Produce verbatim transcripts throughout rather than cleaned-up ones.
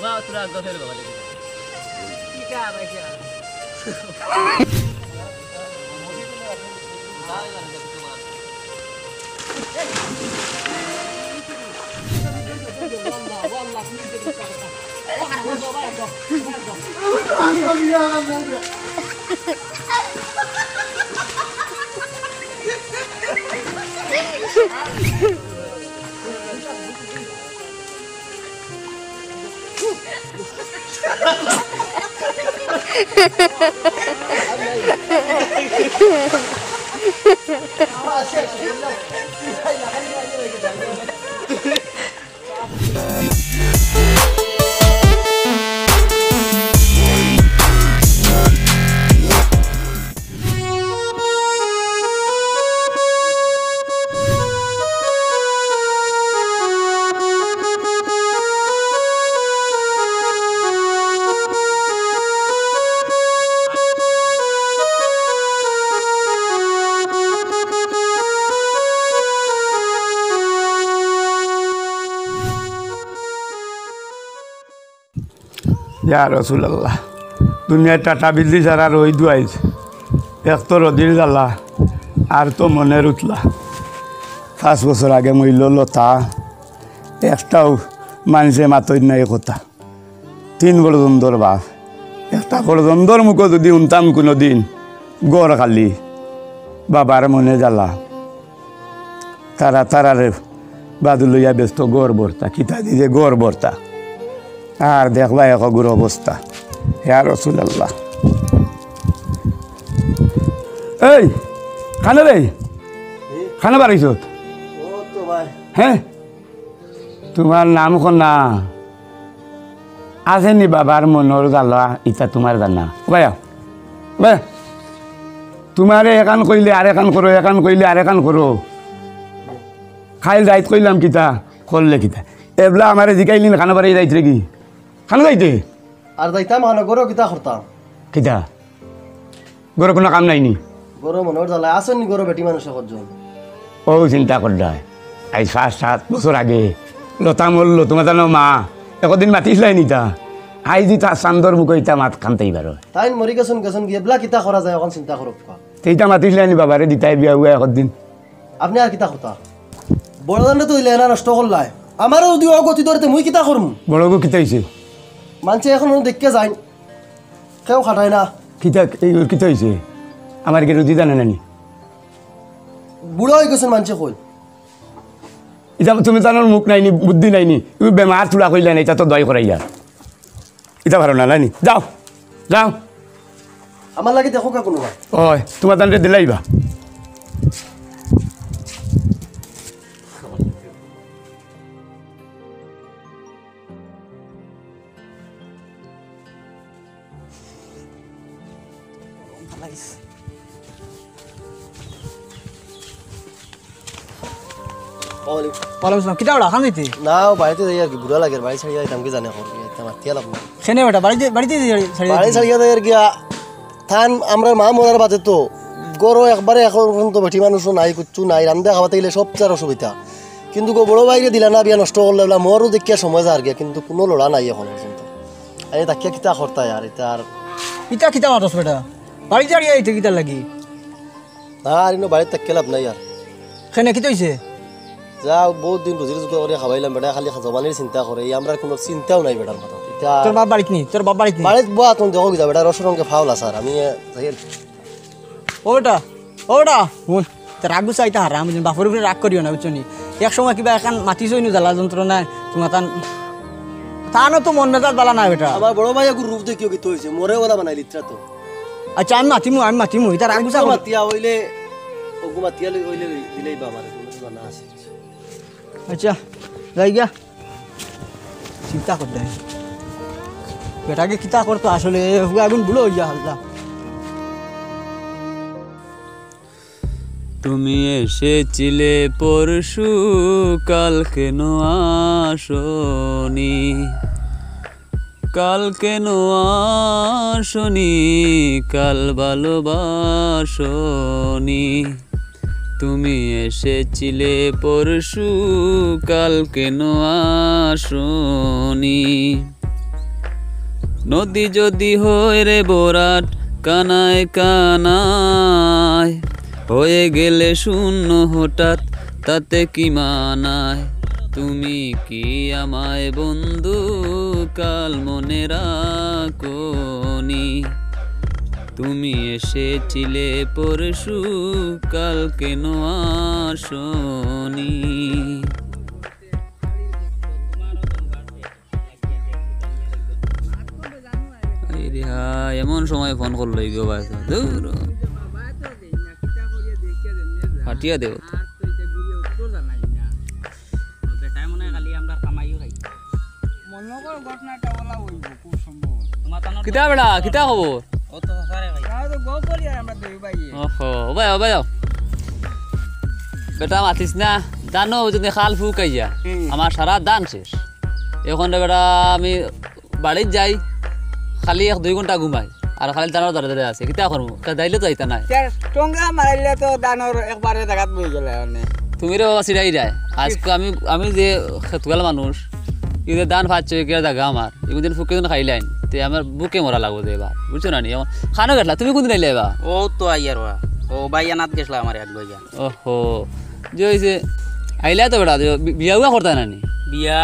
বাবা, তোরা গফের বাবা দেখে। কি কাম আছে? ইয়া রাসুলাল্লাহ, দুনিয়ার টাটা বিজলি ছাড়া রইদু আইজ, এক তো রদির জ্বালা, আর তো মনের উতলা। পাঁচ বছর আগে মইল লতা, একটাও মানষে মাতইন নাই কথা। তিন বড়জন্দর বাপ, একটা বড়জন্দর মুখো যুদি হুনতাম কুনুদিন ঘর খালি, বাবার মনে জ্বালা। তারা তারারে বাদু লইয়া ব্যস্ত ঘর ভর্তা, কিতা দিছে ঘর ভর্তা। আর দেখবা এক অগুর অবস্থা। ইয়া রাসুলাল্লাহ। এই, কানো রে? কানো বারইছত? ও তো ভাই। হ্যাঁ? তুমার নাম কও না। আছে নি বাবার মনর জ্বালা, ইতা তুমার জানা? ভাইয়া, ভাইয়া, তুমারে এখান কইলে আর এখান করো, এখান কইলে আর এখান করো। খাইল রাইত কইলাম কিতা, করলে কিতা? এবলা আমারে জিকাইলি না, কানো বারই যাইতরে কি? কানো যাইতে? আর যাইতাম কানো, ঘরো কিতা করতাম? কিতা? ঘরো কুনু কাম নাই নি? ঘরো মনর জ্বালায় আছইন নি, ঘরো বেটি মানুষ একজন। ও চিন্তা কররায়। আইজ পাঁচ সাত বছর আগে লতা মরলো, তুমার জানো মা, একদিন মাতিছলায় নি তা। আইজ দি তার চান্দর মুখো ইতা মাত কানতেই পারো। তাইন মরি গেছইন, গেছইন গিয়া, এবলা কিতা করা যায়, অখন চিন্তা করউক্কা। তে ইতা মাতিছলায় নি বাবারে দিতায় বিয়া উয়া একদিন। আপনে আর কিতা করতা? বড় জানরে তো অইলে এনা নষ্ট করলায়। আমারও যুদি অগতি ধরে তে মুই কিতা করমু? বড় গো কিতা অইছে? মানষে অখন দেখিয়া যাইন। কেউ খাটায় না। কিতা, এই ওর কিতা অইছে? আমার কি রুজি জানে না নি? বুড়া অই গেছইন মানষে কইন। ইতা তুমি জানোর মুখ নাই নি, বুদ্ধি নাই নি। তুমি বেমার তুলা কইলা না, ইতা তো দয় করাইয়া। ইতা পারো না, নাই নি? যাও, যাও। আমার লাগি দেখউক্কা কুনুবা। ওই, তুমার জানরে দিলাইবা। ওয়ালাইকুম আসসালাম। কিতা ওরা, খান দিতে? না, ও বাড়িত যাই আর কি, বুড়া লাগের, বাড়ি ছাড়িয়া যাইতাম কি জানে, এখন কি যাইতাম, আত্মীয় লাভ না। কেনে বেটা, বাড়িত, বাড়িত ছাড়িয়া বাড়ি যাইতে? ছাড়িয়া যাই আর কি, আ, থান, আমরার মা মরার বাদে তো, ঘরো একবারে এখন পর্যন্ত বেটি মানুষও নাই, কিচ্ছু নাই, রান্দা খাওয়াতে গেলে সবচেয়ে অসুবিধা। কিন্তু গো বড় ভাইরে দিলা না, বিয়া নষ্ট করলে বলা, মরও দেখিয়া সময় যার গিয়া, কিন্তু কুনু লড়া নাই এখন পর্যন্ত। এই তাকিয়া কিতা করতা আর, ইতা আর ইতা কিতা মাতস বেটা? বাড়ি ছাড়িয়া আইতে কিতার লাগি? না, আর ইনো বাড়িত থাকি লাভ নাই আর। কেনে, কিতা অইছে? যা, বউত দিন রুজি রুজগার করিয়া খাবাইলাম, বেটা খালি জবানির চিন্তা করে, এই আমরার কুনু চিন্তাও নাই বেটার মাথাত। ইতা তোর বাপ বাড়িত নি? তোর বাপ বাড়িত নি? বাড়িত বউত দিন দেখো কিতা বেটা, রসরঙ্গে ফাউল আছার, আমি, এ, যাই আর। ও বেটা, ও বেটা, হুন, তোর রাগ গুছা ইতা হারাম, বুঝলি? বাপর উপরে রাগ করিও না, বুঝছো নি? এক সময় কিবা এখান মাতিছইন নু জ্বালা যন্ত্রণায়, তুমার তান, তানও তো মন মেজাজ বালা নাই বেটা। আমার বড় ভাই এগুর রূপ দেখিও কিতা অইছে, মরে ওলা বানাই লিত্রা তো। আচ্ছা, আমি মাতিমু, আমি মাতিমু, ইতা রাগ গুছা ওগু কর। মাতিয়া অইলে, ওগু মাতিয়া অইলে দিলেই বা আমারে, কুনু জানা আছে। আচ্ছা, যাই গিয়া। চিন্তা করতে হয়। বেটাকে কিতা করতো আসলে, হুয়া আগুন বুড়ো অইয়া হাল্লা। তুমি এসেছিলে পরশু, কাল কেন আসনি? কাল কেন আসনি? কাল ভালোবাসনি। তুমি এসেছিলে পরশু, কাল কেন আসনি? নদী যদি হয় রে বরাট কানায় কানায়, হয়ে গেলে শূন্য হঠাৎ, তাতে কি মানায়? তুমি কি আমায় বন্ধু কাল মনে রাখোনি? তুমি এসেছিলে পরশু, কাল কেন আসোনি? এই রে হা, এমন সময় ফোন করলো এই গো ভাই। দূর। ফাটিয়া দেব। বেটায় মনে হয় খালি আমরা কামাইও খাই। মনে করো ঘটনাটা ওলা হইব খুব সম্ভব। তোমার তো কিতা বেটা, কিতা খবর? ও তো স্যারে ভাই। তাহলে তো গো করি আর আমরা দুই ভাই। ওহো, ও ভাই, ও ভাই, ও। বেটা মাতিস না, জানো যদি খাল ফুকাইয়া, হুম। আমার সারা ধান শেষ। এখন রে বেটা আমি বাড়িত যাই, খালি এক দুই ঘন্টা ঘুমাই, আর খালি ধানর ধরে ধরে আছে, কিতা করমু? তা যাইলে তো যাইতা নাই। টঙ্গা মারাইলে তো ধানর একবারে জাগাত বই গেলে মানে। তুমি রে বাবা সিরাই যায়, আজকে আমি, আমি যে খেতুয়াল মানুষ, এই যে ধান পাচ্ছে, কি জাগা আমার, এগুদিন ফুকে দিন খাইলাইন, তে আমার বুকে মরা লাগবো যে এবার, বুঝছো না নি? এখন খানো গেছলা, তুমি কোনদিন আইলে এবার? ও তো আইয়ার ওয়া, ও ভাই আনাত গেছলা আমার এক ভাইয়া। ওহো, যে হইছে, আইলা তো বেটা, যে বি-, বিয়া উয়া করতা না নি? বিয়া,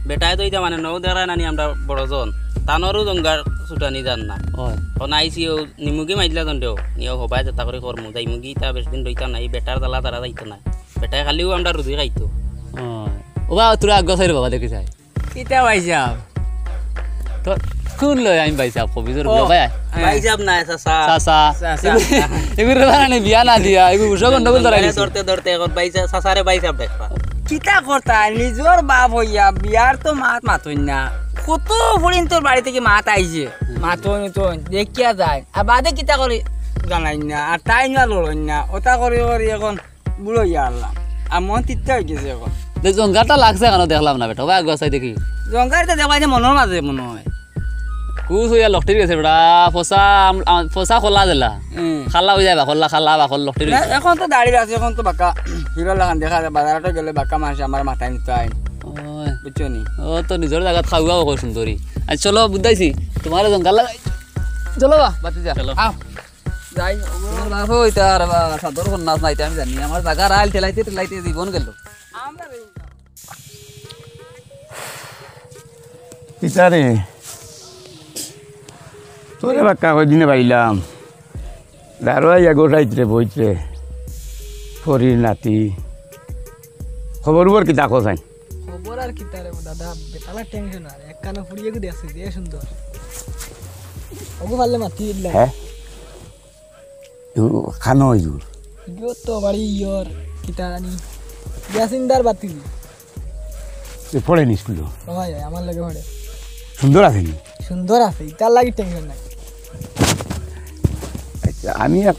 বেটায় তো ইতা মানে নৌ দেখায় না নি আমরা বড়জন। তানরও জঙ্গার ছুটানি যার না। হয়। অখন আইছি ও নিমুগি মাইজলা দণ্ডেও, নিয়ে হবায় যেতা করি করমু, যাইমুগি ইতা বেশ দিন রইতাম না, এই বেটার জ্বালা তারা যাইতো না। বেটায় খালিও আমরা রুজি খাইতো। হয়। ও বা, তোরা আগ্গা চাইরে বাবা দেখি চাই। কিতা ভাইসাব? তো কোন লয় আমি ভাইসাব কবি তোর ও, ভাই? ভাইসাব না, চাচা। চাচা। চাচা। এগুলো বানানি বিয়া না দিয়া, এগুলো উৎসব গন্ডগোল ধরাই গেছে। ধরতে ধরতে এখন ভাইসাব, চাচারে ভাইসাব দেখবা। কিতা করতা, নিজর বাপ হইয়া বিয়ার তো মাত মাতইন না। কত ফুড়িন্তর বাড়ি থাকি মাত আইছে। মাতইন তো দেখিয়া যায়। আর বাদে কিতা করি জানাইন না। আর তাইন না লড়ইন না। ওটা করি করি এখন বুড়ো ইয়া আল্লাহ। আর মন তিতা হয়ে গেছে এখন। দেখ, জঙ্গারটা লাগছে কেন দেখলাম না বেটা। ওই আগুয়া চাই দেখি। জঙ্গারটা দেখবা যে মনের মাঝে মনে হয়। কুছ হইয়া লকটির গেছে বেটা। ফসা আম-, আম-, ফসা খোলা দিলা। হুম। খাল্লা হয়ে যাবা, খোল্লা, খাল্লা, বা খোল লকটির না, গেছে। এখন তো দাড়ি আছে, এখন তো বাঁকা। হিরো লাখান দেখা যায়, বাজারহাটে গেলে বাঁকা মানুষ আমার মাথায় নিতে হয়। ওই। বুঝছো নি? ও তো নিজর জাগাত খাওয়াও কই সুন্দরী। আচ্ছা, চলো, বুঝাইছি। তোমার জঙ্গার লাগাই। চলো বা, বাতি যা। চলো। আও। যাই, তোমার বাপ হইতা আর বা, সাদর কন্যা নাই, আমি জানি। আমার জাগার আইল ঠেলাইতে ঠেলাইতে জীবন গেল। কিতা রে? তোরে বাক্কা কয়দিনে পাইলাম। দারোয়াই এগো রাইত রে বইত রে। ফরির নাতি। খবর উবর কিতা কও চাইন? খবর আর কিতা রে দাদা, বেতালা টেনশন আর। একখানা ফুড়ি এগু দেখছি, যে সুন্দর। ওগু পারলে মাতি দিলাম। হ্যাঁ? ইউ খানো ইউ। ইগু তো বাড়ি ইয়র, কিতা জানি। ইয়াসিনদার বাতি। তুই পড়ে নি স্কুলে? হয়, হয়, আমার লগে পড়ে। সুন্দর আছে নি? সুন্দর আছে, ইতার লাগি টেনশন নাই। আচ্ছা, আমি এক,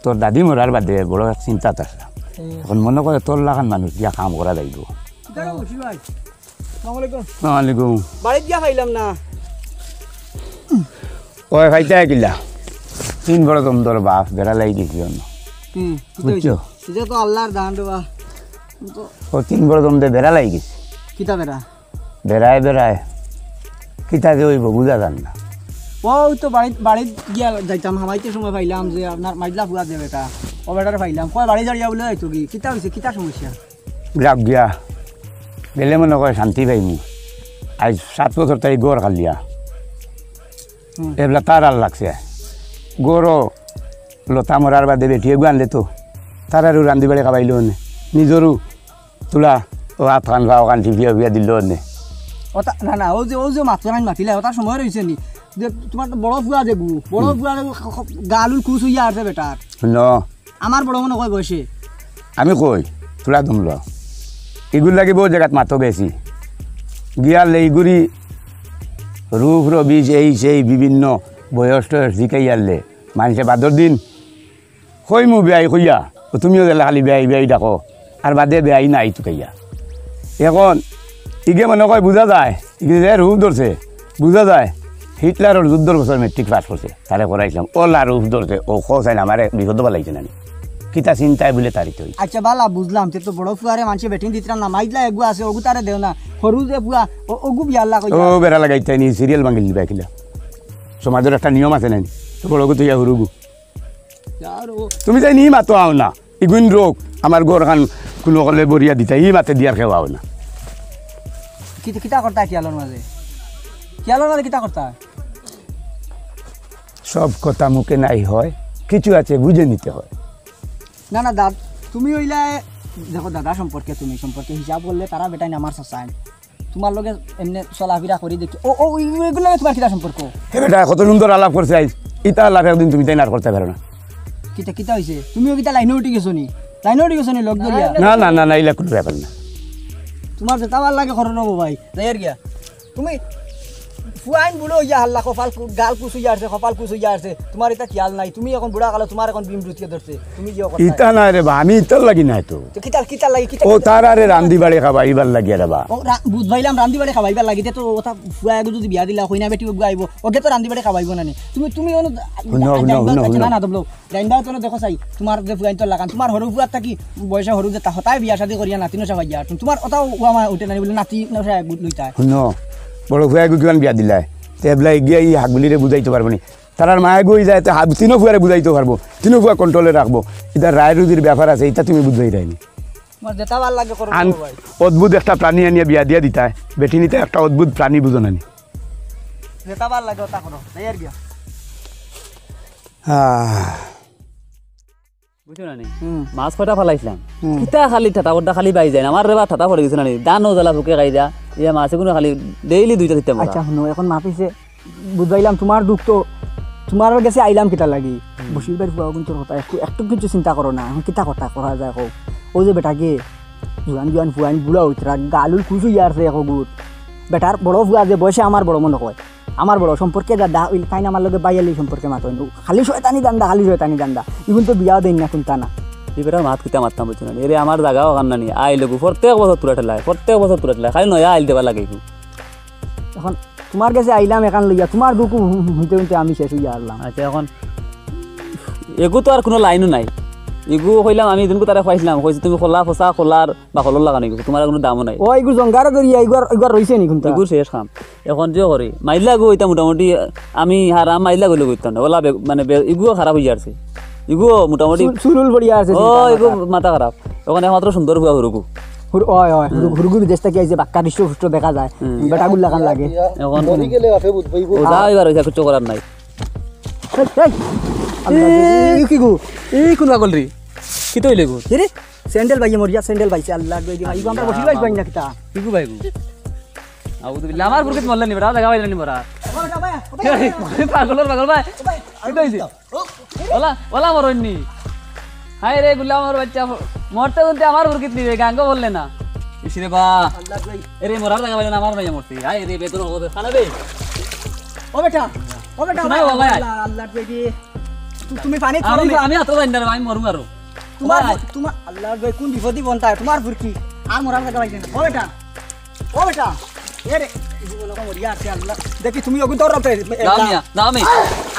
তোর দাদি মরার বাদে বড় এক চিন্তাত আছলাম। হুম। এখন মনে করে তোর লাখান মানুষ দিয়া কাম করা যাইব। আসসালামু আলাইকুম। ওয়ালাইকুম। বাড়িত গিয়া পাইলাম না। ওই ভাইটা কিলা? তিন বড় দম দর বাপ, বেড়া লাগি গেছি অন্য। হুম, বুঝছো? এটা তো আল্লাহর দান রে বা। ও তিন বড় দম দে বেড়া লাগি গেছি। কিতা বেড়া? বেড়ায় বেড়ায়। কিতা যে হইব বুঝা যার না। ওই তো বাড়িত, বাড়িত গিয়া যাইতাম, হামাইতে সময় পাইলাম যে আপনার মাইজলা ফুয়া যে বেটা, ও বেটারে পাইলাম। কয় বাড়ি যাইয়া বলে যাইতো কি? কিতা হইছে? কিতা সমস্যা? যাক গিয়া, গেলে মনে কয় শান্তি পাইমু। আজ সাত বছর তাই ঘর খালিয়া। হুম। এবলা তার আর লাগছে। ঘরও লতা মরার বাদে বেটি এগু আনলে তো, তারারও রান্ধি বাড়ি খাবাইলো নে। নিজরও তুলা ও হাত খান, পাও খান টিপিয়া উপিয়া দিল নে। ওটা, না, না, ও যে, ও যে মাতলাইন মাতিলা, ওটার সময় রইছে নি। যে তোমার তো বড় ফুয়া দেবু, বড় হুম। ফুয়া দেবু, খ-, খ-, গালুল খুশ হইয়া আছে বেটার। ন। আমার বড় মনে কয় বয়সে। আমি কই, তোরা দমল। ইগুর লাগি বউ জাগাত মাতো গেছি। গিয়ালে ইগুরি রূপ রবিজ এই সেই বিভিন্ন বয়স টয়স জিকাইয়ালে। মানষে বাদর দিন কইমু বেয়াই কইয়া, ও তুমিও গেলে খালি বেয়াই বেয়াই ডাকো। আর বাদে বেয়াই নাই তুকাইয়া। এখন ইগে মনে কয় বুঝা যায়, ইগে যে রূপ ধরছে, বুঝা যায়, হিটলারর যুদ্ধর বছর মেট্রিক পাস করছে, তারে করাইছিলাম। ও লা রূপ ধরছে, ও খোসাইন আমারে বিপদ বালাইছে নানি। কিতা চিন্তায় বুলে তারিত হই। আচ্ছা, বালা, বুঝলাম, তে তো বড় ফুয়ারে মানষে বেটিন দিতরা না, মাইজলা এগু আছে, ওগু তারে দেও না, হরু যে ফুয়া, ও, ওগু বিয়াল্লা কই ও যা। বেড়া লাগাইতে নি, সিরিয়াল ভাঙিল দিবা কিলা। সমাজর একটা নিয়ম আছে নানি, তো বড়গু তুই হুরুগু। ইয়ার ও তুমি যাই নি মাতো আও না, ইগুইন রোগ, আমার ঘরখান কুনু অকলে বরিয়া দিতা, ই মাতে দিয়ার কেউ আও না। কিতা, কিতা করতা খিয়ালর মাঝে? খিয়ালর মাঝে কিতা করতা? সব কথা মুখে নাই হয়, কিছু আছে বুঝে নিতে হয়। না, না, দাদ-, তুমি অইলায়, দেখো, দাদা সম্পর্কে, তুমি সম্পর্কে হিসাব করলে তারা বেটাইন আমার চাচাইন। তুমার লগে এমনে চলাফিরা করি দেখি। ও, ও, ওই, ওইগুর লগে তুমার কিতা সম্পর্ক? হে বেটা, কত সুন্দর আলাপ করছে আইজ। ইতা আলাপ একদিন তুমি তাইন আর করতায় পারো না। কিতা, কিতা অইছে? তুমিও কিতা লাইনো উঠি গেছো নি? লাইনো উঠি গেছো নি, লগ ধরিয়া? না, না, না, না, ইলা কুনু ব্যাপার না। তুমার যেতা ভালা লাগে করো না গো ভাই। যাইয়ার গিয়া। তুমি ফুয়াইন বুড়া অইয়া হারলা, কপাল কু-, গাল কুচ অইয়া আছে, কপাল কুচ অইয়া আছে। তুমার ইতা খিয়াল নাই। তুমি অখন বুড়া কালো, তুমার অখন বিমরুতিয়ে ধরছে। তুমি যে অখন ইতা নায় রে বা, আমি ইতার লাগি নায় তো। তো কিতার, কিতার লাগি, কিতার, ও কিতার? তারারে রান্ধি বাড়ি খাবাইবার লাগি রে বা। ও রা-, বুঝ পাইলাম, রান্ধি বাড়ি খাবাইবার লাগি। তে তো ওতা ফুয়া এগু যদি বিয়া দিলা, কইনা বেটি এগু আইবো, ওগে তো রান্ধি বাড়ি খাবাইবো না নি। তুমি, তুমি অনু-, হুনো, হুনো, হুনো, হুনো। না, না, দমলো। রাইন্দা তো দেখো চাই, তুমার যে ফুয়াইন তোর লাগান, তুমার হরু ফুয়ার থাকি বয়সে হরু যে তা হতায় বিয়া শাদি করিয়া নাতিন অসা পাইয়া, তুমার ওতাও ওয়া মা উঠে না নি বলে নাতিন অসা লইতায়। হুনো, বড় ফুয়া এগু কিমান বিয়া দিলায়, তে এবলা এগিয়া ই হাগুলিরে বুঝাইতো পারবো নি। তারার মায়ে গই যায়, তে হাগ-, তিনো ফুয়ারে বুঝাইতো পারবো, তিনো ফুয়া কন্ট্রোলে রাখবো। ইতা রায় রুজির ব্যাপার আছে, ইতা তুমি বুঝবায় রায় নি। তুমার যেতা ভালা লাগে করো আন-, ভাই। অদ্ভুত একটা প্রাণী আনিয়া বিয়া দিয়া দিতায়, বেটি নিতে একটা অদ্ভুত প্রাণী বুঝো না নি। যেতা ভালা লাগে ওতা করো, যাইয়ার গিয়া। আহ। বুঝছো না নি? হুম। মাছ কয়টা ফালাইছলাম। হুম। কিতা খালি ঠাটা পড়া খালি বাই যায় না। আমার রে বা ঠাটা পড়ি গেছে না নি? ধানও জ্বালা ফুকে খাই দিয়া। ইয়া মাছ এগুলো খালি ডেইলি দুইটা তিনটা মরা। আচ্ছা, হুনো, অখন মাতিছে, বুঝাইলাম তুমার দুখ তো, তুমার গেছে আইলাম কিতা লাগি? হুম। বশির ভাইর ফুয়া অগুন তোর কথা, একটু, একটু কিছু চিন্তা করো না। অখন কিতা কথা করা যায় কও? ও যে বেটা গে, জুয়ান জুয়ান ফুয়াইন বুড়া অইতরা, গালুল কুচ অইয়া আছে এক অগুর। বেটার বড় ফুয়া যে বয়সে আমার বড় মনে কয়। আমার বড় সম্পর্কে দাদা, ওই তাইন আমার লগে বাইয়ালি সম্পর্কে মাতইন। খালি শয়তানি দান্দা, খালি শয়তানি দান্দা। ইগুন তো বিয়াও দেইন না, কুন্তা না। ই বেটার মাত কিতা মাততাম বুঝছো না নি? এরে আমার জাগাও অখান না নি। আইলো গু, প্রত্যেক বছর তুরা ঠেলায়, প্রত্যেক বছর তুরা ঠেলায়। খালি নয়া আইল দেবার লাগে ইগু। অখন তুমার গেছে আইলাম অখান লইয়া, তুমার দুখ হু-, হু-, হুনতে হুনতে আমি শেষ অইয়া হারলাম। আচ্ছা, অখন এগু তো আর কুনু লাইনও নাই। এগু কইলাম আমি এদিনকু তারে কইছলাম, কইছে, "তুমি কলা ফসা, কলার বা কলর লাগান অইগেছে, তুমার আর কুনু দামও নাই।" ও, এগু জঙ্গারে ধরিয়া, এগুর, এগুর রইছে নি কুন্তা? এগুর শেষ কাম। অখন যে করি, মাইর লাগু ইতা মোটামুটি আমি হারাম মাইর লাগু লগে করতাম না। ওলা বে-, মানে বে-, ইগুও খারাপ অইয়া আছে। ইগুও মোটামুটি চুল, চুল উল পড়িয়া আছে, ও, চিন্তা ইগু মাথা। মাথা খারাপ। অখন একমাত্র সুন্দর ফুয়া হুরুগু। হুরু-, অয়, অয়, হুরু-, হুম। হুরুগু বিদেশ থাকি আইছে, বাক্কা হৃষ্ট পুষ্ট দেখা যায়। হুম। বেটাগুর লাখান লাগে। অখন মরি গেলে বাপে বুঝবো, ইগু। ও, যা অইবার অইছে, কিচ্ছু করার নাই। এই, এই, আল্লাহ, এই, এই কি গো? এই কোন পাগল রে? কিতা অইলে গো? কি রে? স্যান্ডেল বাইয়ে মরিয়া, স্যান্ডেল বাইছে, আল্লাহ, গো, ইগু আমরা বসি বাইছ বাইন না কিতা? ইগু বাইগু। আউযুবিল্লাহ, আমার ফুরকিত মরলে নি বেটা, জাগা পাইলে নি মরা। ও বেটা, ভাই, ও ভাই। এই, পাগলর পাগল ভাই। ও ভাই, কিতা অইছে? ও, ওলা, ওলা মরইন নি। হায় রে, গুলামর বাচ্চা, মরতে হুনতে আমার ফুরকিত নিবে, গাঙ্গো বললে না। ইস রে বা। আল্লাহ গো। এরে মরার জাগা পাইলে না, আমার ভাইয়া মরছে। হায় রে, বেদর হবে, খানা বে। ও বেটা, ও বেটা, শোনা ও বাবা, ভাই। আল্লাহ, আল্লাহ গো। তু-, তুমি পানি আমি, খাও না। আমি হাতও জানি না রে, আমি মরু আরো। তুমার, ভাই। তুমার, আল্লাহ গো, কোন বিপদই বন্তা, তুমার ফুরকি। আর মরার জাগা পাইছে না। ও বেটা, ও বেটা, এ রে, এই জীবন ওকে মরিয়া আছে, আল্লাহ। দেখি তুমি ওকে ধরো তো, এ, এ, দাও মিয়া, দাও মি।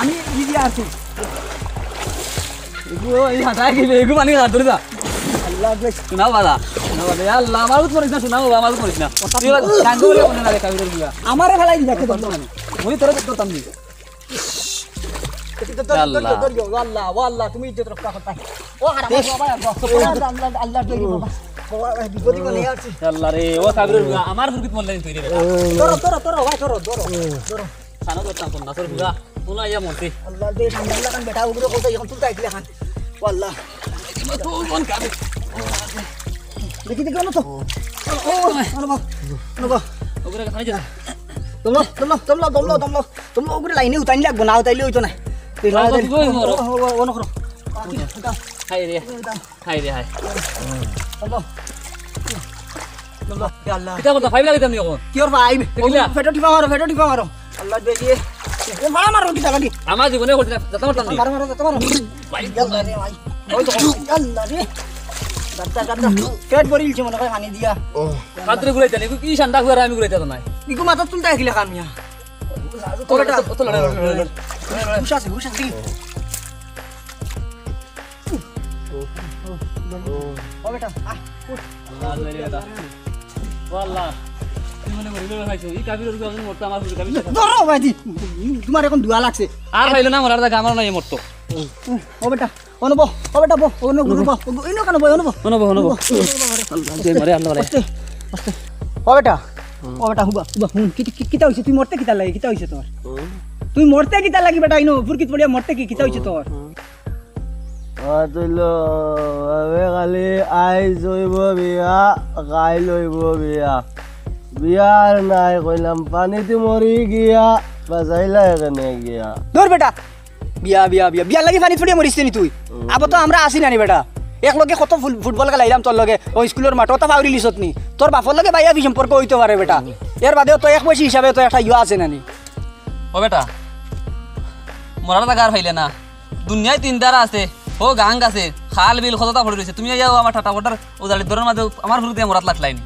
আমি ভিডিও আছি। এগু, এই হাতায় গেলে, এগু পানি হাত ধরে যা। আল্লাহ গো। শোনা বালা, শোনা বালা, ইয়া আল্লাহ, আমার উত মরিস না, শোনা বাবা, আমার উত মরিস না। তুই এবার গাঙ্গো বলে মনে না রে, কাবিরের গুয়া। আমারে ফেলাই দিবে, একদম। ওই তোরা তো করতাম নি। ইয়া আল্লাহ। ধর, ধর, ধর, ও আল্লাহ, ও আল্লাহ, তুমি ইজ্জত রক্ষা করতা। ও হারাম, ইস। বাবা, আল্লাহ, আল্লাহ, আল্লাহ, আল্লাহ, বাবা। বাবা, বিপদে কোনে আছি। ইয়া আল্লাহ রে, ও সাবিরুর বুয়া, আমার ফুরকিত মরলে তুই রে বেটা। ধরো, ধরো, ধরো, ভাই, ধরো, ধরো, ধরো। সানো করতাম কোন নাসর বুয়া, কোন আইয়া মরতে। আল্লাহ, দে, সামনে আল্লাহ খান বেটা, ওগুলো কোথায় এখন তুলতে আইছিলে খান। ও আল্লাহ। তো কোন কাবে? দেখি, দেখি, অনো তো। ও, অনো বা, অনো বা। ওগুলো কোথায় যা? দমলো, দমলো, দমলো, দমলো, দমলো। তুমি ওগুলো লাইনে উঠানি লাগবো, না উঠাইলে অইতো না। এই লাইনে ও, ও, ও, ও, ও, অনো করো। হায় রে, হায় রে, হায়। দমলো। দমলো, ইয়া আল্লাহ। কিতা কথা, ফাইভ লাগাইতাম নি অখন? Cure five? দেখিলা? ও, পেটো টিপা মারো, পেটো টিপা মারো। আল্লাহ দেখি। এ, মারা মারো, কিতা লাগি? আমার জীবনে করতে না, যাতে মারতাম নি। মারো, মারো, যাতে মারো। ভাই, ইয়া আল্লাহ রে, ভাই। ওই তো, ইয়া আল্লাহ রে। গাদ্দা, গাদ্দা। পেট ভরি ইলছে মনে হয় পানি দিয়া। ও। কাতরে ঘুরাইতে নি, কি ঠান্ডা ঘুরা আমি ঘুরাইতে তো নাই। ইগু মাথা তুলতে আইছিলে কামিয়া। ও বেটা। ও তো লড়ে, লড়ে, লড়ে, লড়ে। হুশ আছে, হুশ আছে। ও বেটা, আয়, উঠ। আল্লাহ, আল্লাহ রে বেটা। ও আল্লাহ। ই কাফিরর গু একজন মরতো আমার হুজুর কাফির। ধরো ভাই দি, তোমার এখন দুয়া লাগছে। আর পাইলো না মরার জাগা, আমার নাই মরতো। ও বেটা, অনো বও, ও বেটা বও, অনো গুরু বও, ইনো কেনে বও, অনো বও। অনো বও, অনো বও। আল্লাহ, যে মারে, আল্লাহ মারে। আস্তে, আস্তে। ও বেটা, ও বেটা, হুবা, হুবা, হুন, কি, কি, কিতা অইছে? তুই মরতে কিতা লাগি? কিতা অইছে তোর? তুই মরতে কিতা লাগি বেটা? ইনো ফুরকিত পড়িয়া মরতে কি, কিতা অইছে তোর? আর তুইলো, আমি খালি আইজ অইবো বিয়া, কাইল অইবো বিয়া। বিয়ার নাই কইলাম, পানিতে মরি গিয়া, বাঁচাইলা এখানে গিয়া। ধর বেটা, বিয়া, বিয়া, বিয়া, বিয়ার লাগি পানিত পড়িয়া মরিস নি তুই? আবো তো আমরা আছি না নি বেটা? এক লগে কত ফুল-, ফুটবল খেলাইলাম তোর লগে, ওই স্কুলর মাঠো, তা ফাউরি লিছত নি? তোর বাপর লগে ভাইয়াবি সম্পর্ক অইতো পারে বেটা, এর বাদেও তো এক বয়সী হিসাবে তো একটা ইয়ে আছে না নি? ও বেটা, মরার জাগা আর পাইলে না। দুনিয়ায় তিন ধারা আছে, ও গাং আছে, খাল বিল কততা পড়ি রইছে। তুমি আইয়াও আমার ঠাটা ফটার উজালির দরর মাঝে আমার ফুরুতে মরাত লাটলাইনি।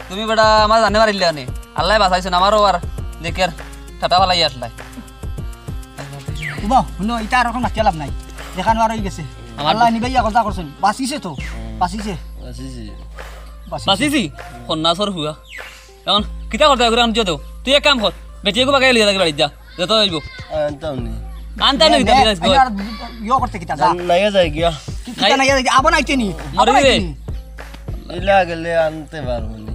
তুমি বেটা আমার জানে মারিলে আনে। আল্লায় বাঁচাইছইন, আমারও আর দেখের ঠাটা ফালাই আসলাই। উবা, হুনো, ইটা আর অখন মাতিয়া লাভ নাই। যেখান আর অই গেছে। আমার আল্লায় নিবাইয়া কথা করছইন। বাঁচিছে তো, বাঁচিছে। বাঁচিছে। বাঁচিছি? কন্যা সর হুয়া। এখন কিতা করতে অয়, ঘুরে আনছো তো। তুই এক কাম কর, বেটি এগু বাগাই লিয়া যাবি বাড়িত যা। যত অইবো। আনতাম নি। আনতাম নি, নে, কিতা নে, বিরাজ কর। আর ইয়ো করতে কিতা, যা। নাইয়া যাই গিয়া। কি-, কিতা নাই। নাইয়া যাই গিয়া? আবার আইতে নি? মরে আবার আইতে রে। নি? ইলা গেলে আনতে পারবো নি।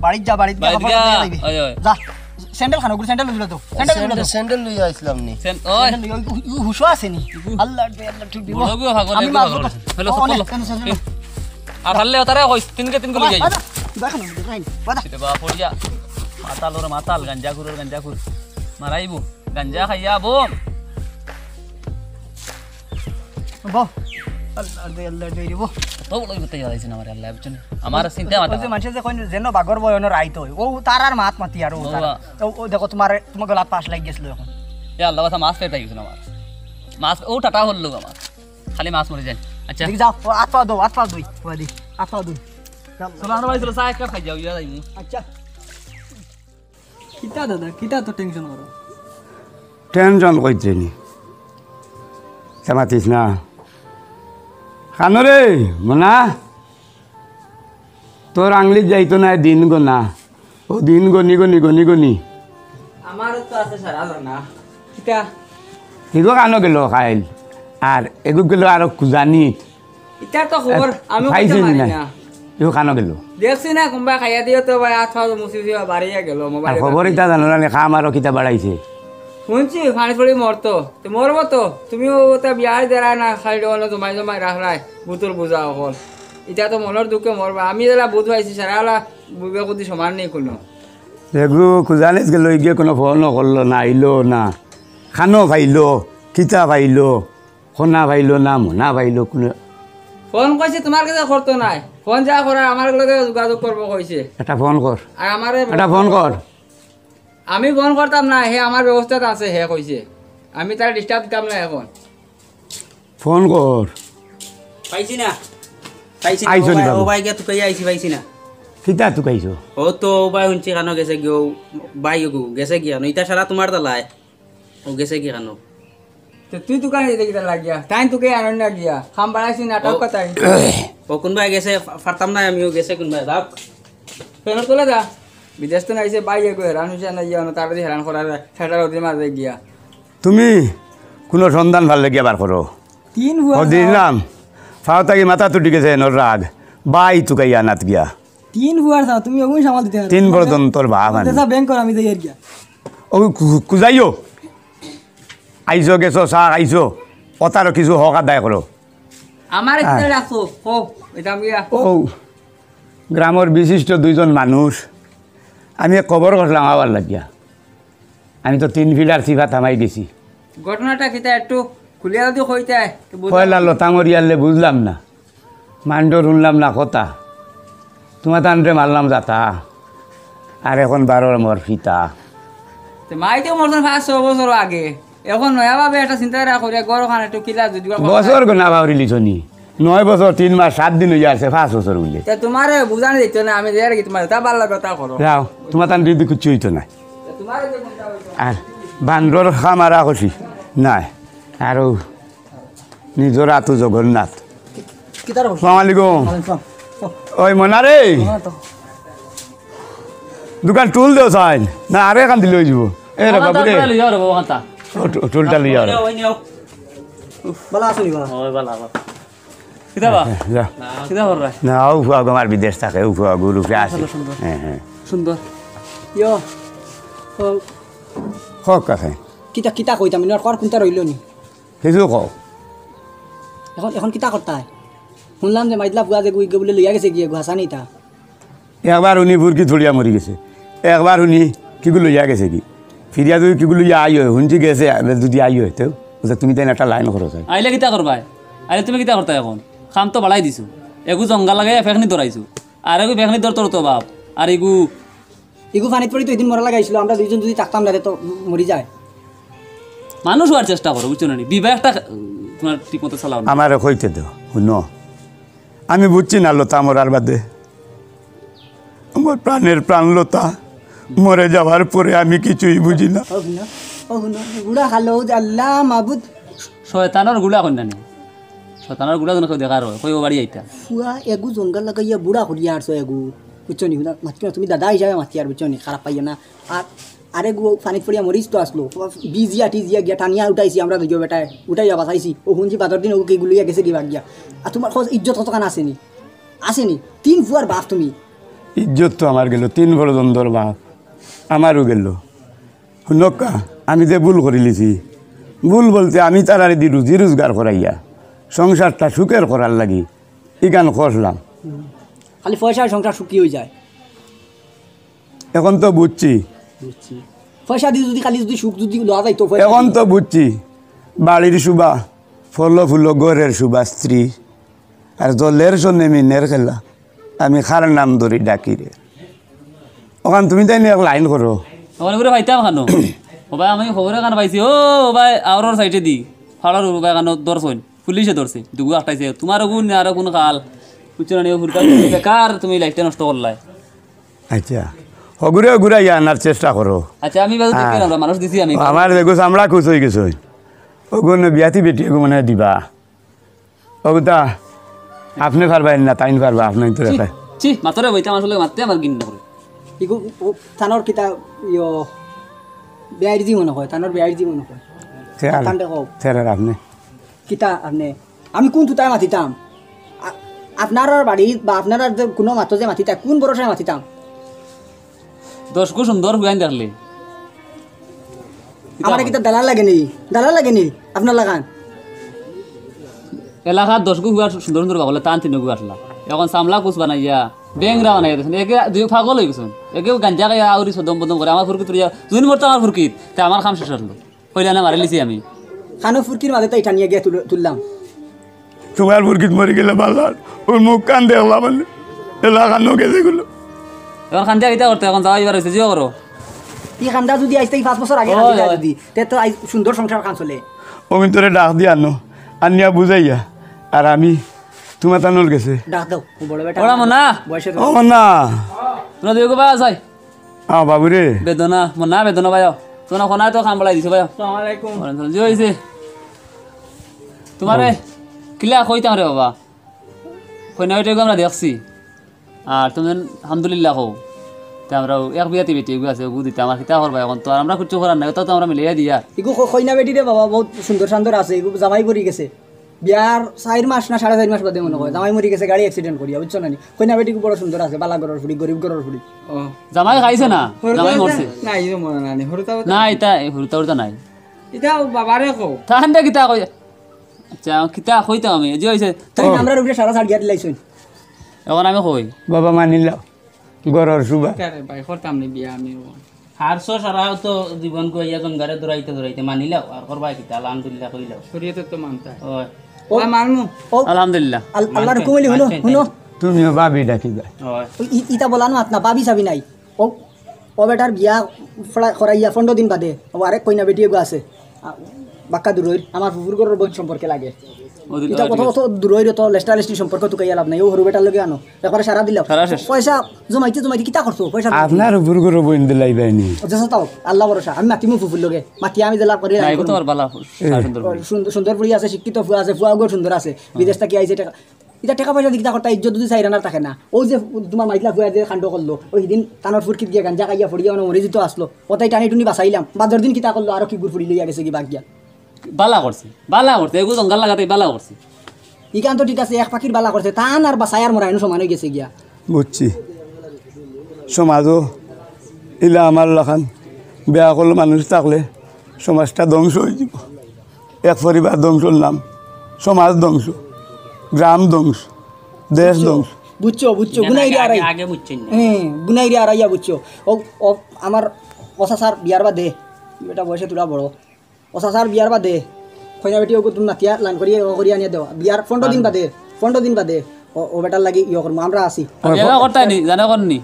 বাড়িত যা, বাড়িত গিয়া বাড়িত খবর গিয়া, লইয়া যাইবি। ওই, ওই। যা। স্যান্ডেল খানো, স্যান্ডেল লইলা তো। স্যান্ডেল লইলা তো। স্যান্ডেল, স্যান্ডেল লইয়া আইছিলাম নি। স্যান-, ওই। স্যান্ডেল লইয়া, উ-, উ-, হুশো আছে নি? আল্লাহ, আল্লাহ, ঠিক দিব। বড় বিয়া ভাগর, আমি এগুলো মারবো ভাগর। তো। হ্যালো, ও, সকল অনেক, লোক। অনেক, অনেক, অনেক। আর পারলে ওতারে কইস, তিনকে তিন গুলো বাবা, যাই। বাবা, দেখো না, দেখো না, বাবা। মাতাল ওর মাতাল, গাঞ্জাখুর ওর গাঞ্জাখুর। মারাইবো, গাঞ্জা খাইয়া বম। বউ। আল্লাহ দে, আল্লাহ দে রে বউ। কত বড় বিপদে জ্বালাইছেন আমার আল্লাহ, বুঝছেন? আমার চিন্তা মাথা। ওই যে মানুষে যে কইন যেন বাগর বয়, অন রাইত হয়। ও তার আর মাত মাতি আর ও তার। বাবা। ও, ও দেখো তোমার, তোমার গলাত পাশ লাগি গেছিল এখন। এ আল্লাহ, বাসা মাছ পেটাই গেছিল আমার। মাছ, ও টাটা হল লোক আমার। খালি মাছ মরে যায়। আচ্ছা। দেখি যাও, ও আত পাও দাও, আত পাও দুই। ও দি, আত পাও দুই। চলো, আমরা বাড়ি চলো, চা এক কাপ খাই যাও, ইয়া যাইমু। আচ্ছা। কিতা দাদা, কিতা তো টেনশন করো? টেনশন কইতে নি। তে মাতিস না। কানো রে, মনা? তোর আংলিত যাইতো না দিন গোনা। ও দিন গনি গনি গনি গনি। আমারও তো আছে সারা জানা। কিতা? হিগো কানো গেল খাইল। আর এগু গেল আরো কুজানি। ইতা তো খবর, এ, আমি পাইছি কইতে পারি না। না। ইও কানো গেল। দেখছি না, কুনবা খাইয়া দিও তো ভাই, আত পাও মুছি দিও, বাড়িয়া গেল, আর মোবাইল খবর কাটি। ইতা জানো না, খাম আরো কিতা বাড়াইছে। শুনছি, পানি পড়ি মরতো। তো মরবো তো, তুমিও ওটা বিয়ার দেরা না, খালি অন্য জমাই জমাই রাখলাই, বুতর বুঝা অকল। ইতা তো মনর দুঃখে মরবা। আমি যেলা বুধ পাইছি, সারা অলা বুবে কুদি সমান নেই কোনো। এগু কুজানিস গেল, ইগে কোনো ফোনও করলো না, আইলো না। খানো পাইলো, কিতা পাইলো। খনা পাইলো না, মনা পাইলো কুনো। ফোন কইছে তোমার কাছে করতো নায়। ফোন যা করার আমার লগে যোগাযোগ করবো কইছে। এটা ফোন কর। আর আমারে এটা ফোন কর। আমি ফোন করতাম না, হে আমার ব্যবস্থাত আছে, হে কইছে। আমি তারে disturb দিতাম না এখন। ফোন কর। পাইছি না। পাইছি না। আইছো নি ও ভাই, বাবু? ও ভাই গিয়া তুকাইয়া আইছি, পাইছি না। কিতা তুকাইছো? ও তো ও ভাই হুনছি কানো গেছে গিয়া, ও ভাই গু গেছে গিয়া, নইতা সারা তোমার তালায়। ও গেছে কি কানো? তো তুই দোকানে যেতে কিতা লাগিয়া? তাই তোকে আনন্দ না গিয়া। খাম বাড়াইছি নাটক ও। কথাই। ও কোনবায় গেছে, ফা-, ফারতাম না আমিও গেছে কোনবায়, যাও। ফেরত চলে যা। বিদেশ তো নাইছে, ভাই এগো হেরান হইছে না, ইয়া, তার দি হেরান করার, সেটার ওদের মাঝে গিয়া। তুমি কোনো সন্ধান ভাল্লে গিয়া বার করো। তিন ফুয়ার ও দিলাম। ফাও থাকি মাথা তুটি গেছে এনর রাগ। বাই তুকাই আনাত গিয়া। তিন ফুয়ার চাও, তুমি ওগুন সামাল দিতে পারো। তিন পর্যন্ত তোর বাপ আনি। দেশা ব্যাংক কর, আমি যাই আর গিয়া। ও কু-, কুজাইও। আইছো গেছো, চা খাইছো। অতারও কিছু হক আদায় করো। আমারে হ্যাঁ। কিতা রাখছো? কও, এটা আমি গিয়া। ও, গ্রামর বিশিষ্ট দুইজন মানুষ। আমি এক খবর করলাম আবার লাগিয়া। আমি তো তিন ফিলার সিফাত হামাই গেছি। ঘটনাটা কিতা একটু খুলিয়া যদি কইতায়, তো বুঝলাম। পয়লা লতা মরিয়ালে বুঝলাম না। মান্ডর হুনলাম না কথা। তোমার তানরে মারলাম যাতা। আর এখন বারোর মর ফিতা। তে মাই তো মরছেন পাঁচ ছয় বছর আগে। এখন নয়া ভাবে একটা চিন্তা করিয়া ঘর ওখানে একটু কিলা যদি বছর গোনা বাউরি লিছনি। নয় বছর, তিন মাস, সাত দিন হইয়া আছে, পাঁচ বছর বুলে। তে তোমারে বুঝানি দিত না, আমি যে আর কি তোমার তা ভালা কথা করো। যাও, তোমার তান দিদি কিচ্ছু হইতো না। তে তোমারে যে কোনটা হইতো না। আর বান্দর খামারা খুশি। নাই। আরো নিজর আতু জগন্নাথ। কিতার বসে? সালাম আলাইকুম। ওয়ালাইকুম সালাম। ওই মনা রে। মনা তো। দুখান টুল দেও চাইন, না আরো এখান দিলে অই যিবো। এ রে বাবু রে। লইয়া রে বাবা, কান্তা। ও টু-, টুলটা লইয়া রে। ভালা আছো নি বা? ওই ভালা, ভালা। কিতা বা? যা। কিতা কররায়? না, ও ফুয়া গো আমার বিদেশ থাকে, ও ফুয়া গো রূপে আছে। সুন্দর, সুন্দর। হ্যাঁ, হ্যাঁ। সুন্দর। ইয়ো, ও। হক কাছে। কিতা, কিতা কইতাম, ইনো আর কর কুনতা রইলো নি? কিছু কও। এখন, এখন কিতা করতায়? হুনলাম যে মাইদলা ফুয়া যে গুই বুলে লইয়া গেছে গিয়া, গুহাসা নিতা। একবার হুনি ফুরকিত পড়িয়া মরি গেছে, একবার হুনি কিগু লইয়া গেছে গি। ফিরিয়া যদি কিগু লইয়া আই অয়, হুনছি গেছে, এবার যদি আই অয়, তেউ বুঝা তুমি তাইন একটা লাইন করো চাই। আইলে কিতা করবায়? আইলে তুমি কিতা করতায় এখন? কাম তো বাড়াই দিছো। এগু জঙ্গা লাগাইয়া ফেকনি ধরাইছো। আর এগু ফেকনি ধরতো তো বাপ। আর এগু ইগু পানিত পড়ি তো এদিন মরা লাগাইছিল, আমরা দুইজন যদি থাকতাম না রে তো মরি যায়। মানুষ অওয়ার চেষ্টা করো, বুঝছো না নি? বিবাহ একটা, উম, তুমার ঠিক মতো চালাও না। আমারে কইতে দেও, হুনো। আমি বুঝছি না লতা মরার বাদে। আমার প্রাণের প্রাণ লতা মরে যাওয়ার পরে আমি কিছুই বুঝি না। ও হুনো, ও হুনো, গুড়া খালো, ও যে আল্লাহ মাবুদ। শয়তানর গুড়া কইন না নি। শয়তানর গুড়া যেন কেউ দেখার অয়, কই ও বাড়ি আইতা। ফুয়া এগু জঙ্গল লাগাইয়া বুড়া করিয়া আরছো এগু। বুঝছো নি? হুনা, মাতিও না, তুমি দাদা হিসাবে মাতিয়ার, বুঝছো নি? খারাপ পাইও না। আর আরেগু পানিত পড়িয়া মরিস তো আসলো। বিজিয়া টিজিয়া গিয়া টানিয়া উঠাইছি আমরা দুইও বেটায়। উঠাইয়া বাঁচাইছি। ও হুনছি বাদর দিন ওকে গুলিয়া গেছে গি বাগিয়া। আর তুমার খোঁজ ইজ্জত কতখান আছে নি? আছে নি? তিন ফুয়ার বাপ তুমি। ইজ্জত তো আমার গেল, তিন বড় দন্দর বাপ। আমারও গেল। হুনক্কা, আমি যে ভুল করিলিছি, ভুল বলতে আমি তারারে দি রুজি রোজগার করাইয়া সংসারটা সুখের করার লাগি ইখান করলাম। খালি পয়সায় সংসার সুখী অই যায়। এখন তো বুঝছি। বুঝছি। পয়সা দি যদি খালি যদি সুখ যদি লওয়া যাইতো, পয়সা এখন দি। তো বুঝছি, বাড়ির শোভা, ফল ফুল ঘরের শোভা স্ত্রী, আর জলের সনে মিনের খেলা। আমি কার নাম ধরি ডাকি রে? অখান তুমি তাইন এক লাইন করো। অখান করে পাইতাম খানো। ও ভাই, আমি খবর এখান পাইছি। ও, ও ভাই, আওরর সাইডে দি। ফাড়ার ও ভাই, খানো ধরছইন। পুলিশে ধরছে। দুগু আটকাইছে। তুমার ওগুন না আর কোন কাল। বুঝছো না, নিয়ে হুরকা বেকার তুমি লাইফটা নষ্ট করলায়। আচ্ছা। হগুরে হগুরে ইয়া আনার চেষ্টা করো। আচ্ছা, আমি বাজু দেখি হ্যাঁ। না, আমরা মানুষ দিছি আমি। আমার দেখো চামড়া কুচ হয়ে গেছে। ওগুন বিয়াতি বেটি ওগু মনে হয় দিবা। ওগুতা আপনি পারবা না, তাইন পারবা, আপনি তো ছি, রেখে। ছি, মাতরে বইতে আমার আসলে মাততে আমার ঘিন্না করে। ইগু, ও, তানোর কিতা, ইয়ো, বেআইর জি মনে হয়, তানোর বেআইর জি মনে হয়। চেয়ার, তানরে কও। চেয়ার আপনি। কিতা আপনি? আমি কোন তুতায় মাতিতাম? আ-, আপনার আর বাড়ি বা আপনার আর যে কোনো মাতো যে মাতিতায়, কোন ভরসায় মাতিতাম? দশগু সুন্দর ফুয়াইন দেখলে। আমারে কিতা দালাল লাগে নি? দালাল লাগে নি? আপনার লাখান? এলাকার দশগু ফুয়া সুন্দর সুন্দর বাবলে তান তিনগু আসলা। এখন সামলা কুচ বানাইয়া, বেংরা বানাইয়া দিয়েছেন। একে দুই পাগল হয়ে গেছেন। একে গাঞ্জা খাইয়া আউরি সদম বদম করে। আমার ফুরকিত তুলিয়া, দুদিন মরতো আমার ফুরকিত। তে আমার কাম শেষ হলো। কইলা না মারিলিছি আমি। খানো ফুরকির মাঝে তাই টানিয়া গিয়া তুল-, তুললাম। তোমার ফুরকিত মরি গেলে বালা, ওর মুখ কান দেখলাম মানে, এলা খানো গেছে গুলো। এখন কান্দিয়া কিতা করতে, এখন যাওয়া এবার হয়েছে, জিও করো। ই কান্দা যদি আইজ থাকি পাঁচ বছর আগে ওই, কান্দিতা ওই। যদি, তে তো আইজ সুন্দর সংসার খান চলে। ও কিন্তু তোরে ডাক দিয়া আনো, আনিয়া বুঝাইয়া, আর আমি তোমার তানোর গেছে। ডাক দাও, ও বড় বেটা। ওরা মনা। বয়সে তো ও মনা। তোরা দুইগো বা যাই। আ, বাবু রে। বেদনা, মনা বেদনা ভাইও। তোমরা কোনায় তো কাম বাড়াই দিছো ভাইও। আসসালামু আলাইকুম। ওয়ালাইকুম সালাম। জি হইছে। তোমারে কিলা কইতাম রে বাবা? কইনা বেটিগু আমরা দেখছি। আর তুমি আলহামদুলিল্লাহ কও। তে আমরা এক বিয়াতি বেটি এগু আছে, ওগু দিতে আমার কিতা করবা এখন? তো আর আমরা কিচ্ছু করার নাই, ওটা তো আমরা মিলাইয়া দিয়া। ইগু ক-, কইনা বেটি রে বাবা, বহুত সুন্দর সান্দর আছে, ইগু জামাই পড়ি গেছে। বিয়ার চাইর মাস না সাড়ে চাইর মাস বাদে মনে হয় জামাই মরি গেছে গাড়ি accident করিয়া, বুঝছো না নি? কইনা বেটি খুব বড় সুন্দর আছে, বালা ঘরর ফুড়ি, গরিব ঘরর ফুড়ি। ও। জামাই খাইছে না? হুরুতা জামাই উরুতা মরছে। নাই, ই তো মনে নাই, হুরুতা উরুতা। না, ইতা, এই হুরুতা উরুতা নাই। ইতা বাবারে কও। তাহান দে কিতা কই? আচ্ছা, কিতা কইতাম আমি? যে হইছে। তাই ও। আমরার উপরে সারা ছাড়িয়া দিলাইছইন। এখন আমি কই? বাবা মানিলাও। ঘরর শোভা। আরে ভাই, করতাম নি বিয়া আমি। হারছো সারা তো জীবন কইয়া জঙ্গারে দৌড়াইতে দৌড়াইতে মানিলাও, আর করবা কিতা? আলহামদুলিল্লাহ কইলাও। শরীয়তে তো মানতা। ওই। ও, আ, মানমু। ও, আলহামদুলিল্লাহ। আল-, আল্লাহর মানতে, হুকুম অইলে হুনো, মানতে। হুনো। তুমিও ভাবি ডাকি দেয়। ওই। ই-, ইতা বলানো মাত না, ভাবি চাবি নাই। ও, ও বেটার বিয়া ফড়া-, করাইয়া পনেরো দিন বাদে, ও আরেক কইনা বেটি এগু আছে। আ, বাক্কা দূরইর, আমার ফুফুর ঘরর বইন সম্পর্কে লাগে। ও দিদি, ইতা ও কত, ঠিক আছে। কত দূরইর, তো লেস্টা লেস্টি সম্পর্ক তুকাইয়া লাভ নাই, ও হুরু বেটার লগে আনো। একবারে সারা দিলাম। সারা শেষ। পয়সা জমাইতে জমাইতে কিতা করছো? পয়সা জমাইতে। আপনার উপর করে বইন দিলাই বাইনি। আচ্ছা, তাও আল্লাহ ভরসা। আমি মাতিমু ফুফুর লগে। মাতি আমি দিলাম করি না, নাই, এগু তো আর বালা, এ। সুন্দর। সুন্দর, সুন্দর ফুড়ি আছে, শিক্ষিত ফুয়া আছে, ফুয়াগু সুন্দর আছে। হুম। বিদেশ থাকি আইছে টাকা। ইতা টেকা পয়সা দি কিতা করতা, ইজ্জত যদি চাইরানার থাকে না। অউ যে তুমার মাইতলা ফুয়ায় যে কাণ্ড করলো, অউ হিদিন তানর ফুরকিত গিয়া গাঞ্জা খাইয়া ফড়িয়া অনো মরি যিতো আছলো, অতায় টানি টুনি বাচাইলাম, বাদর দিন কিতা করলো, আরো কি গুড় ফুড়ি লইয়া গেছে গি বাগিয়া। বালা করছে, বালা করছে, এগু জঙ্গল লাগাতে বালা করছে। ইখান তো ঠিক আছে, এক পাখির বালা করছে, তান আর বাচাই আর মরা এনো সমান অইগেছে গিয়া। বুঝছি, সমাজও ইলা আমার লাখান বেআক্কল মানুষ থাকলে সমাজটা ধ্বংস অইযিবো। এক পরিবার ধ্বংসর নাম, সমাজ ধ্বংস, গ্রাম ধ্বংস, দেশ ধ্বংস। বুঝছো, বুঝছো, না, না, গুনাইরে আগে, আড়াই। আগে বুঝছেন না। হ্যাঁ, গুনাইরে আড়াইয়া বুঝছো। ও, ও, আমার ও চাচার বিয়ার বাদে, বেটা বয়সে থুড়া বড়, ও চাচার বিয়ার বাদে, কইনা বেটি ওগু তুমি মাতিয়া লাইন করিয়া, ও করিয়া আনিয়া দেও। বিয়ার পনেরো দিন বাদে, পনেরো দিন বাদে, ও, ও বেটার লাগি ইয়ে করমু, আমরা আছি। বিয়া করতায় নি, জানো কোন নি?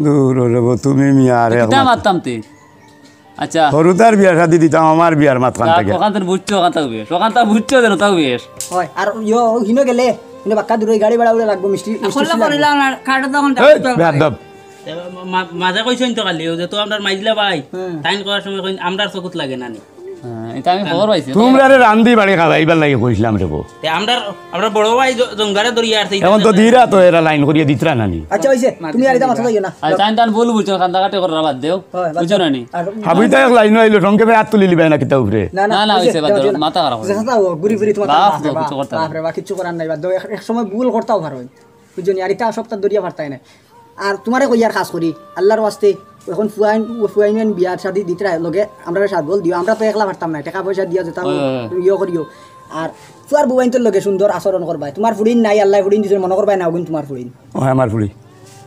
দূর রে বো, তুমি মিয়া আরে কিতা মাততাম তে? আচ্ছা। হুরুতার বিয়া শাদি দিতাম, আমার বিয়ার মাতখান তা থাকি। ওখান তো বুঝছো, ওখান তো বেশ। ওখান তো বুঝছো যেন তাও বেশ। হয়, আর ইয়ো, হিনো গেলে, হিনো বাক্কা দূরে গাড়ি ভাড়া উড়ে লাগবো, মিষ্টি, মিষ্টি খোলা লাগবো। করিলাম না, কার্ডে তখন এই, বেয়াদব। তে মা-, মাঝে কইছইন তো খালি, ও যে তো আমরার মাইজলা ভাই, হুম। তাইন কওয়ার সময় কইন, আমরার চকুত লাগে না নি। হ্যাঁ, ইটা আমি খবর পাইছি। তুমরারে রান্ধি বাড়ি খাওয়াইবার লাগি কইছিলাম রে বো। তে আমরার, আমরার বড় ভাই জ-, জঙ্গারে ধরিয়া আরছে, ইটা এখন তো দেখো। দিরা তো এরা লাইন করিয়া দিতরা না নি। আচ্ছা, অইছে, তুমি আর ইটা মাথা লইও না। আর তাইন তান ভুল বুঝছো, কান্দাকাটি করার বাদ দেও। হয়, বাদ বুঝছো দেও। না নি? আর হাবুইতা এক লাইনও আইলো, সংক্ষেপে আত তুলি লিবায় না কিতা উপরে। না, না, না, না, অইছে, অইছে, বাদ দেও, যাও, যাও। মাথা খারাপ বাপ, করো। বাপ রে, বাপ, কিচ্ছু করার নাই, বাপ, বাপ রে, বাপ, কিচ্ছু করার নাই, বাদ দেও। এক, এক সময় ভুল করতাও পারো, বুঝছো নি? আর ইটা সপ্তাহ ধরিয়া পারতায় না। আর তুমারে কইয়ার খাছ করি, আল্লার ওয়াস্তে, এখন ফুয়াইন, ফুয়াইন বিয়ার শাদি দিতরা লগে, আমরারে সাত বল দিও, আমরা তো একলা পারতাম না, টেকা পয়সা দিয়া যেতা হয়, হয়, হয়। ইয়ে করিও। আর ফুয়ার বউয়াইন্তর লগে সুন্দর আচরণ করবায়, তুমার ফুড়িন নাই, আল্লায় ফুড়িন দিছইন, মনো করবায় না, অগুইন তুমার ফুড়িন। ও, আমার ফুড়ি।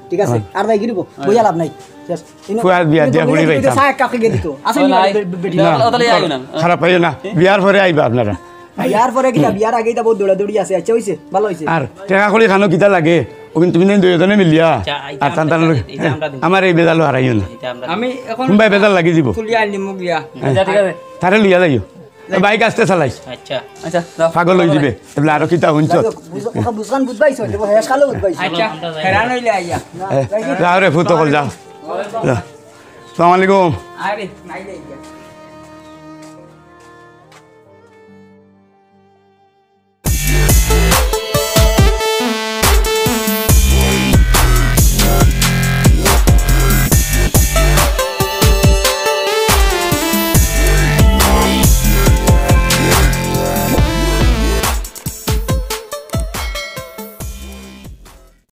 ঠিক আছে, হ্যাঁ। আর যাই গিরিব, বইয়া লাভ নাই। শেষ। ফুয়ার বিয়া দিয়া ফুড়ি পাইতাম। চা এক কাপ খাইয়া দিত। আসলে ও, নাই। বে-, বে-, বেটি। না, ও, তাহলে যাইও না। খারাপ পাইও না। বিয়ার পরে আইবা আপনারা। বিয়ার পরে কিতা, বিয়ার আগে ইটা বহুত দৌড়াদৌড়ি আছে। আচ্ছা, অইছে, ভালা অইছে। আর টেকা কড়ি খানো কিতা লাগে? ও কিন্তু তুমি দুইজনে মিলিয়া। আচ্ছা, ইটা আর আমরা, তান তান ইটা আমরা দিমু। আমার এই বেজালো হারাইও না। ইটা আমরা দিমু। আমি এখন কুনবায় বেজাল লাগি দিব। তুলিয়া আনিমু গিয়া। আচ্ছা, ঠিক আছে। তারে লইয়া যাইও। বাইক আস্তে চালাইস। আচ্ছা। আচ্ছা, যাও। পাগল অই দিবে। এবলা আরো কিতা হুনছ? বুঝ-, বুঝ-, বুঝবাইছ, হে শালো বুঝবাইছ। আচ্ছা, হেরান অইলে আইয়া। এ, যাও রে ফুত অকল, যাও। যাও। আসসালামু আলাইকুম। আরে, নাই রে, আইয়া।